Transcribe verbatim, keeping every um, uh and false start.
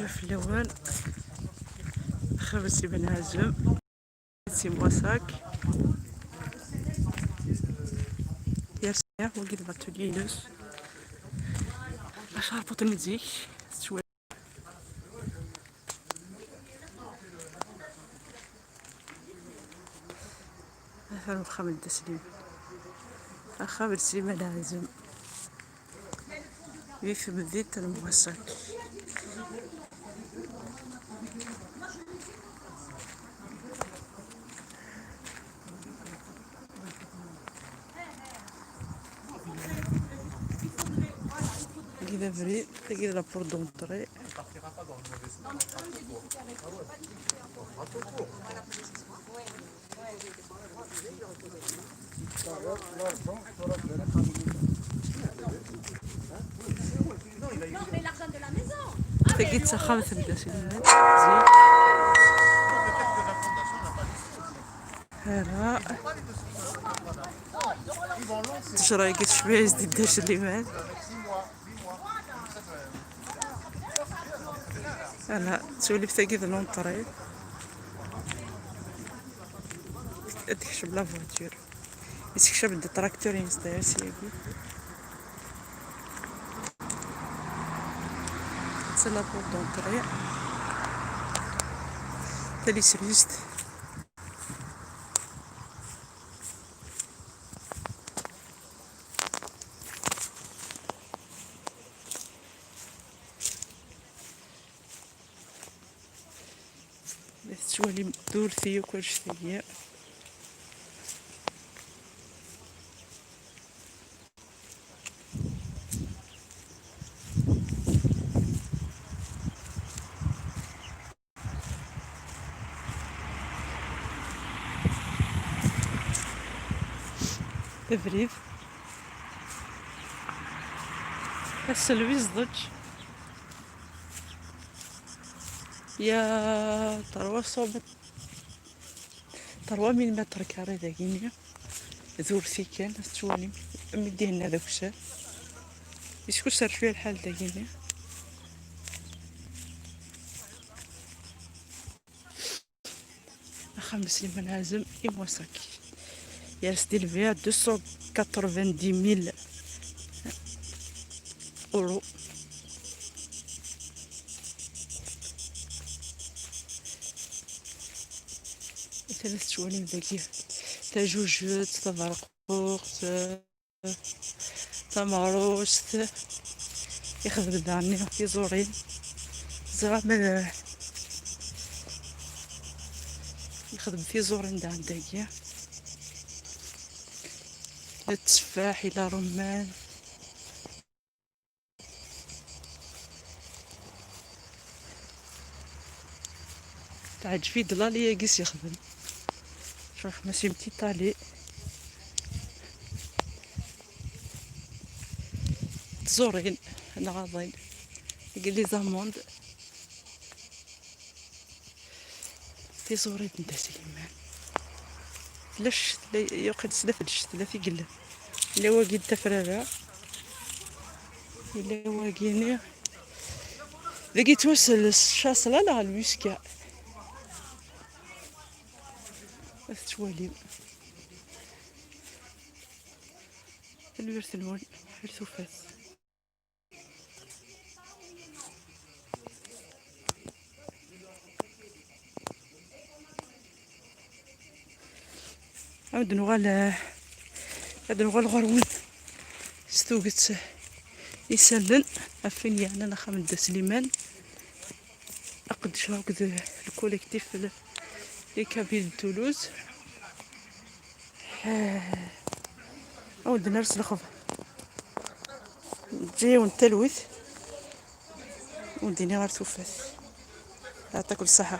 Fell-awen. Xabes Ibn Hazem. Si Moissac. Yers-, wagi d l'atelier-ines. Acerbuṭ n zik. Atan uxxam n Dda Sliman. Axxam n Sliman Ɛazem. Di temdint n Moissac. Tagi d abrid, tagi d la porte d'entrée. Tagi d taxxamt n Dda Sliman. Zik. Hala. Ttejra-agi tecba-yas-d i Dda Sliman. Hala, ttwalib tagi d l'entrée. Ad tekcem la voiture. Yessekcam-d traktur-ines dayar syagi. C'est la porte d'entrée. Talisrist. Tettwalim durti akk anect-agi. Abrid. Ass-a lwiz ḍeǧ. Ya terwa ṣubet. Terwa mil mètres carrés dagini. D urti kan, ad tettwalim. Am i d-ihenna d akessar. Yeskusser cwiya lḥal dagini. Axxam n Sliman Ɛazem i Moissac. Yers di lbiɛ deux cent quatre-vingt-dix mille euros. Atan ad tettwalim dagi tajujet, taberquqt, tameɣrust, ixdem daɣen tiẓurin. Ẓriɣ ma d-, ixdem tiẓurin daɣen dagi. La tteffaḥ, ila rumman. Teɛǧeb-iyi-d l'allée-agi s yexdem. Cṛeḥ ma simti tali. Tẓurin, nɣaḍin. Deg les amandes. Tiẓurin n Dda Sliman. Tella ccetla, yuqil snat n ccetla i yellan. Yella wagi n tafrara. Yella wagi-nni. Dagi yettwassen s ccaṣla neɣ lwiska? Ad tettwalim. Tanemmirt-nwen. Ar tufat. Ad nuɣal, ad nuɣal ɣer-wen s tuget isallen ɣef win yeɛnan axxam n Dda Sliman, aqeddac akked le collectif, les Kabyles de Toulouse. Ad wen-d-ners lexber. Teǧǧa-yawen talwit. Ur d-iniɣ ar tufat. Yeɛṭikum ṣṣeḥḥa.